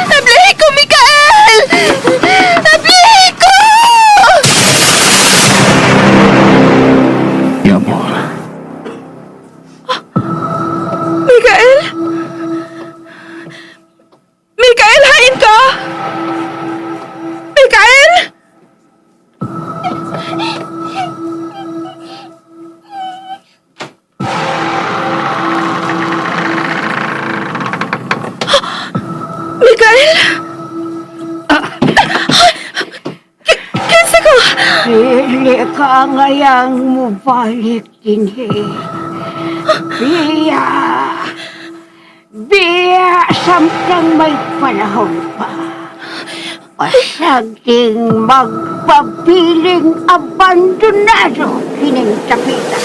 Nablihi ko, Mikael! Nablihi ko! Mi amor. Mikael? Mikael, hain ka! Mikael! Mikael! Kinsa ko? Dili ka ngayang mubalik dinhi. Biya! Biya samtang may panahon pa. Pasagding magpabiling abandonado kining tapita.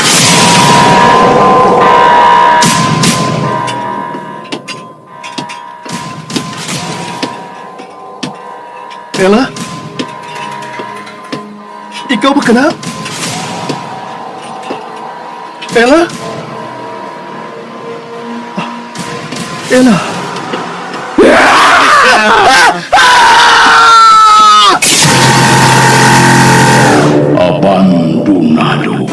Ella? Ikaw ba kana? Ella? Ah, Ella? Abandonado.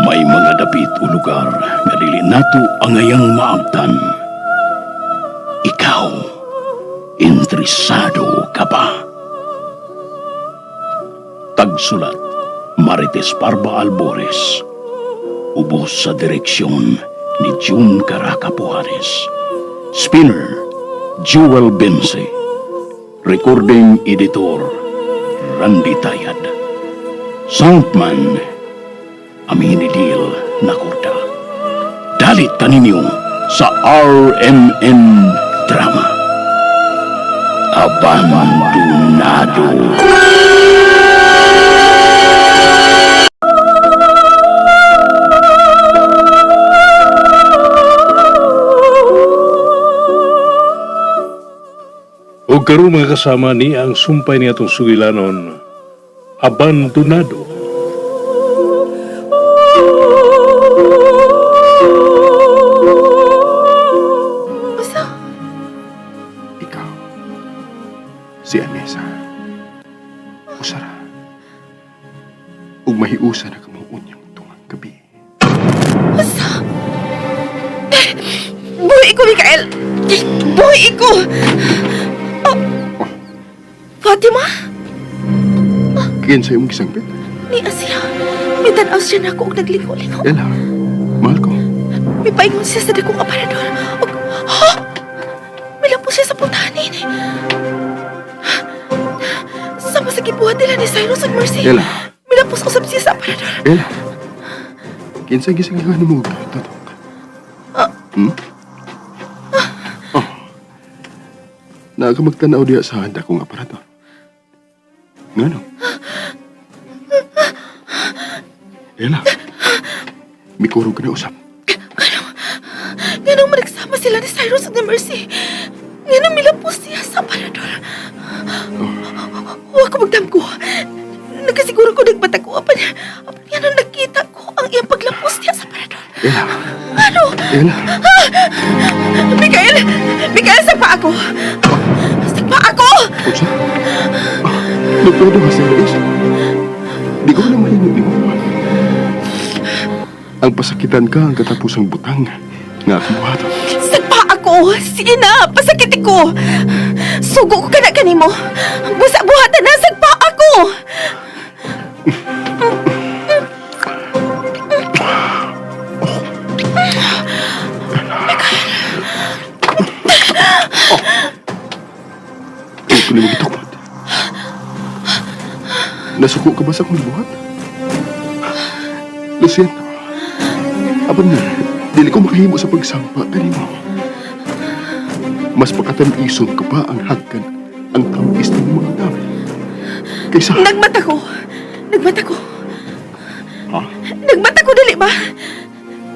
May mga dapit o lugar nga dili nato angayang maabtan. Ikaw, interesado ka ba? Tagsulat, Marites Parba Albores. Ubos sa direksyon ni June Caraca Pujares. Spinner, Jewel Bense. Recording Editor, Randy Tayad. Soundman, Aminidil Nakorda. Dalit kaninyo sa RMN Drama. Abandonado. O karon mga kasama ni ang sumpay ni atong sugilanon, abandonado. Basta, Ikaw, si Anessa. Usara. Ug mahiusa na kamo unyang tungang gabi. basta. Buhi ko, Mikael! Buhi ko! Oh. Fatima? Kinsa imong gisangpit? Ni Asya. May tanaw siya na ako og naglingo-lingo. Ella, mahal ko. May paingon siya sa dakong aparador. Og, ha? Milampo siya sa putanin. Sama sa gibuhat nila ni Cyrus ug Mercy. Ella, Milampos usab siya sa aparador. Ella. Kinsa gisanggihan mo og tutok? Hmm? Oh. Naa ka magtanaw diha sa handa kong aparador. Ngano? Ella, mikurog ka na usap. Nganong managsama sila ni Cyrus ug ni Mercy. Nganong milampos siya sa aparador. Wa ko magdamgo. Nagkasiguro ko nagbata ko. Apan, apan nga nakita ko ang iyang paglampos niya sa aparador. Ella, Ano? Ella. Mikael! Mikael, sagpa ako! Sagpa ako! Unsa? Ah, Nagpwede ka sa Luis. Di ko na mahimo ni mo. Ang pasakitan ka ang katapusang butang nga akong buhaton. Sagpa ako! Sige na! Pasakiti ko! Sugo ko ka na kanimo! Busa buhatan na! Sagpa ako! Hindi ko na magitukod. Nasuko ka ba sa akong buhat? Lo siento. Apan na, dili ko makahimo sa pagsampa kanimo. Mas pakatamison ko pa ang hagkan ang tamis ng mga dami. Kaysa... Nagmata ko! Nagmata ko! Ha? Nagmata ko dali ba?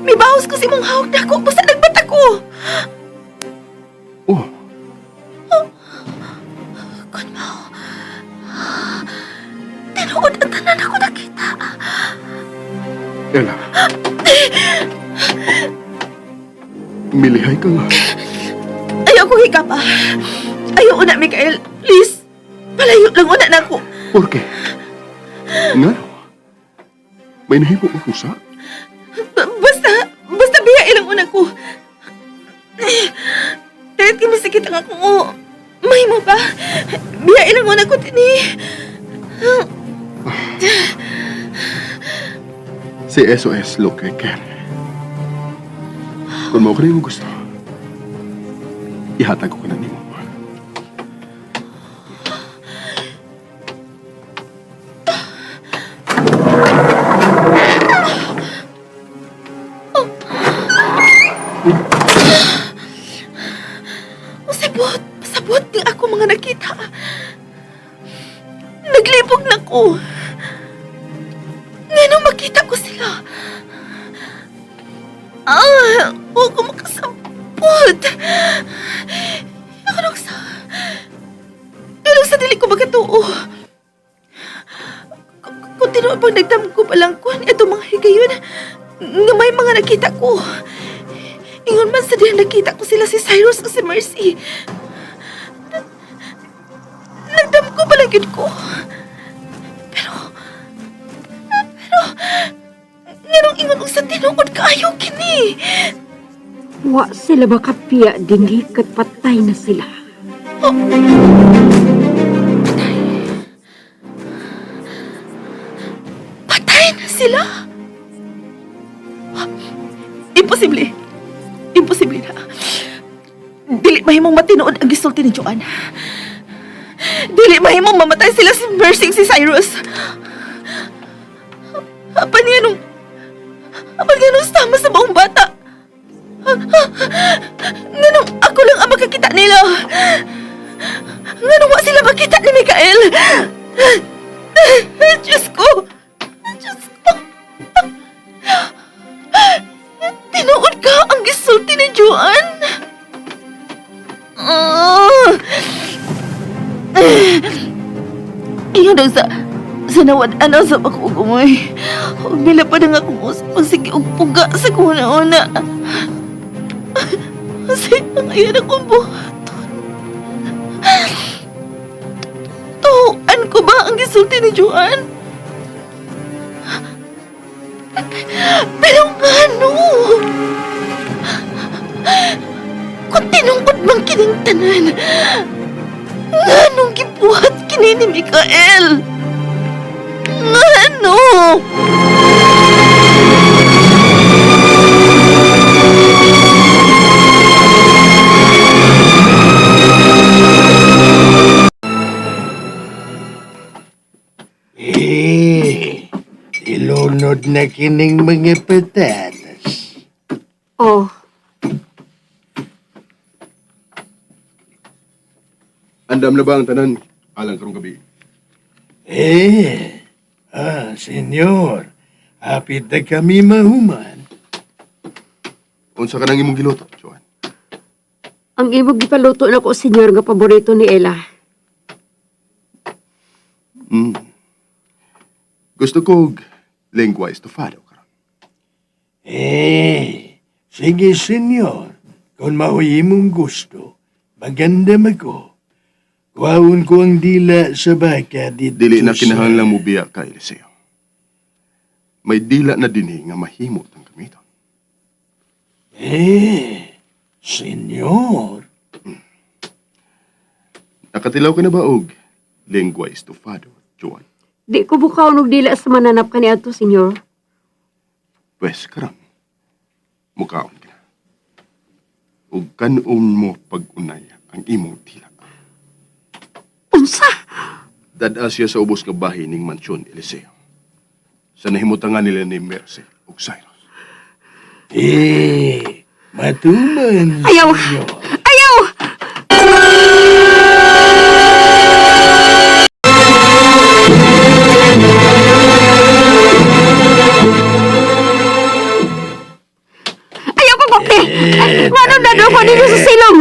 May bawas ko si mong hawak na ako. Basta nagmata ko! Oh, Kun mao. Tinuod Milihay ka nga. Ayaw ko hikap ah. Ayaw una, Mikael. Please. Palayo lang una na ako. Porke? Nga? May nahimo ko kusa? Basta, basta biya ilang una ko. Kahit kimasakit ang ako, may mo pa. Biya ilang una ko, tini. Si SOS Loke Ker. Kung mao ka na imong gusto, ihatag ko ka na nimo. Masabot, masabot ng ako mga nakita. Naglibog na ko. Ngayon makita ko sila. Ah, huwag ko makasabot. Anong sa... Anong sa dili ko magkatuo? Kung tinuod bang nagdam ko palang kuan itong mga higayon, nga may mga nakita ko. Ingon man sa diyan nakita ko sila si Cyrus o si Mercy. Nagdam ko pala yun ko. Pero, pero, nganong ingon og sa tinuod kaayo kini. Wa sila makapiya dinhi kat patay na sila. Patay. Patay na sila. Imposible. Imposible na. Dili mahimong matinuod ang gisulti ni Joanne. Dili mahimong mamatay sila si Mercy ug si Cyrus. Apan niya nung... Apan niya nung sama sa buong bata. Nganong ako lang ang makakita nila. Nganong wa sila makita ni Mikael. Diyos ko! Diyos ko! Tinuod ka ang gisulti ni Joanne! Ah! Iyon daw sa... Sa nawad ano sa pakugumoy. Huwag nila pa na nga kung pagsige og puga sa kuna-una. Kasi ang ayan akong buhaton. Tuhuan ko ba ang gisulti ni Joanne? Pero ngano? Kung tinungkod mang kining tanan, nganong gibuhat kini ni Mikael? Ngano? Eh, ilunod na kining mga patatas. Oh, Andam na ba ang tanan? Alang karong gabi. Eh, senyor, hapit na kami mahuman. Unsa ka nang imong giluto, Joanne? ang imong gipaluto na ko, senyor, nga paborito ni Ella. Mm. Gusto ko og lengua estofado karon. Eh, sige senyor, kung mao'y imong gusto, maganda ko. Kuhaon ko ang dila sa baka dito Dili na sa- kinahanglan mo biya ka, Eliseo. May dila na dinhi nga mahimo tang gamiton. Eh, senyor, Nakatilaw ka na ba og lengua estofado, Joanne? Di ko bukaw og dila sa mananap kaniadto, senyor. Pwes karon, mukaon ka na. Ug kanon mo pag-unay ang imong dila. Unsa? Dad-a siya sa ubos nga bahin ning mansyon, Eliseo. Sa nahimutangan nila ni Mercy ug Cyrus. eh, matuman, Ayaw! senyor. Ayaw! Ayaw ko, Kokte! Nganong nado ko ninyo sa silong?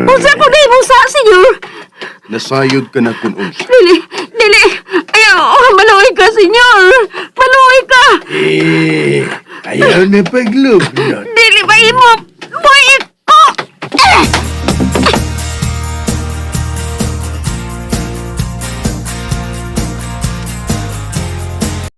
Unsa ko na sa, senyor? Nasayod ka na kun unsa. Dili, dili! Ayaw, oh, maluoy ka, senyor! Maluoy ka! Eh, Ayaw na paglugnot. Dili ba imo?